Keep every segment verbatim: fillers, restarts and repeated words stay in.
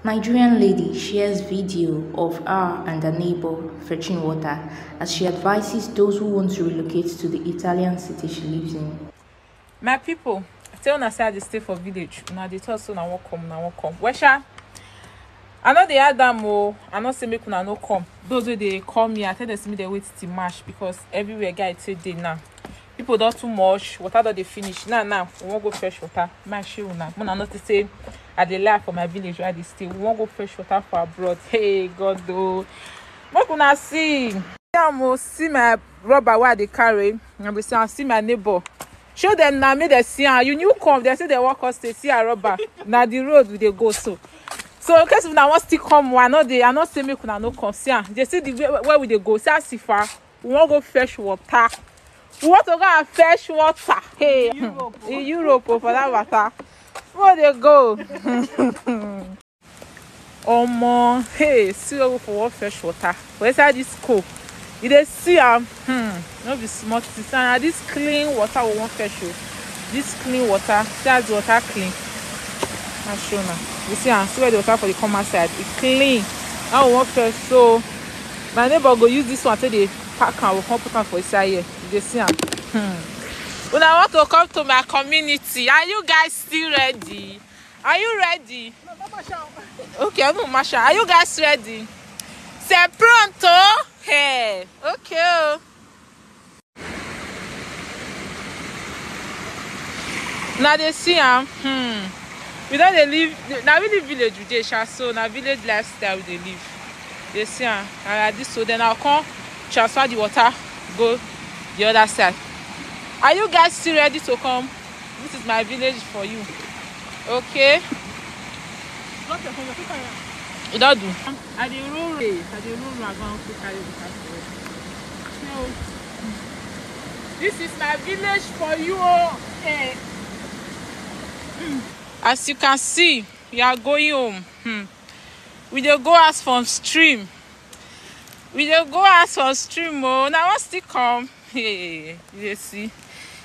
Nigerian lady shares video of her and her neighbor fetching water as she advises those who want to relocate to the Italian city she lives in. My people, I tell una say I dey stay for village. Una dey talk say una wan come, una wan come. Well sha, I no dey add am o. I no say make una no come. Those wey dey call me, I tell them say make dem wait till March because everywhere guy take dey now. People don too much, water don dey finish. Now now, we wan go fetch water. Make I show una. Una notice say I dey lie for my village where I dey stay. We wan go fetch water for abroad. Hey God o. Make una see. See am o, see my rubber wey I dey carry. I be say I see my neighbor. Show them now, make dem see am. You new come, dem say dem wan come stay. See our rubber. Na the road we dey go so. So in case una wan still come, I no dey, I no say make una no come. See am. Dey see the way where we dey go. See as e far. We wan go fetch water. We want to go and fetch water. Hey, Europe o. In Europe o, for that matter. We dey go. Omo, hey, see where we for wan fetch water. For inside this cold, you dey see am. Hmm, no be small thing. See, na this clean water we wan fetch o. This clean water. See as the water clean. I show una. You see am, see where the water for dey come outside. E clean. Now we wan fetch. So my neighbor go use this one take dey pack am, we come put am for inside here. You dey see am. Hmm. Una want to come to my community. Are you guys still ready? Are you ready? Okay, no, Masha. Are you guys ready? C'est pronto? Hey, okay o. Now dey see am. Hmm. We don dey live, na really village we dey sha, so na village lifestyle we dey live. Dey see am. And like this, so then I'll come transfer the water, go the other side. Are you guys still ready to come? This is my village for you. Okay. You don do. I dey roll race. I dey roll race. I go and carry the car for you. So, this is my village for you o. Eh. As you can see, we are going home. Hmm. We dey go as from stream. We dey go as from stream o. Now I wan still come. Hey, you dey see. You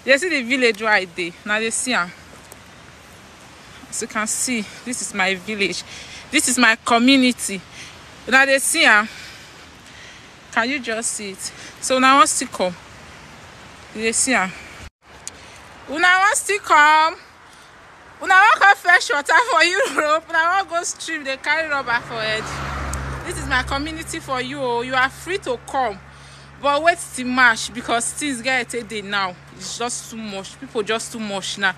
dey see the village where I dey. Now dey see am. As you can see, this is my village. This is my community. Now dey see am. Can you just see it? So now I wan still come. You dey see am. Una wan still come? Una wan come fetch water for Europe? Una wan go stream dey carry rubber for head? This is my community for you o. You are free to come, but wait till March because things get take dey now. It's just too much. People just too much now.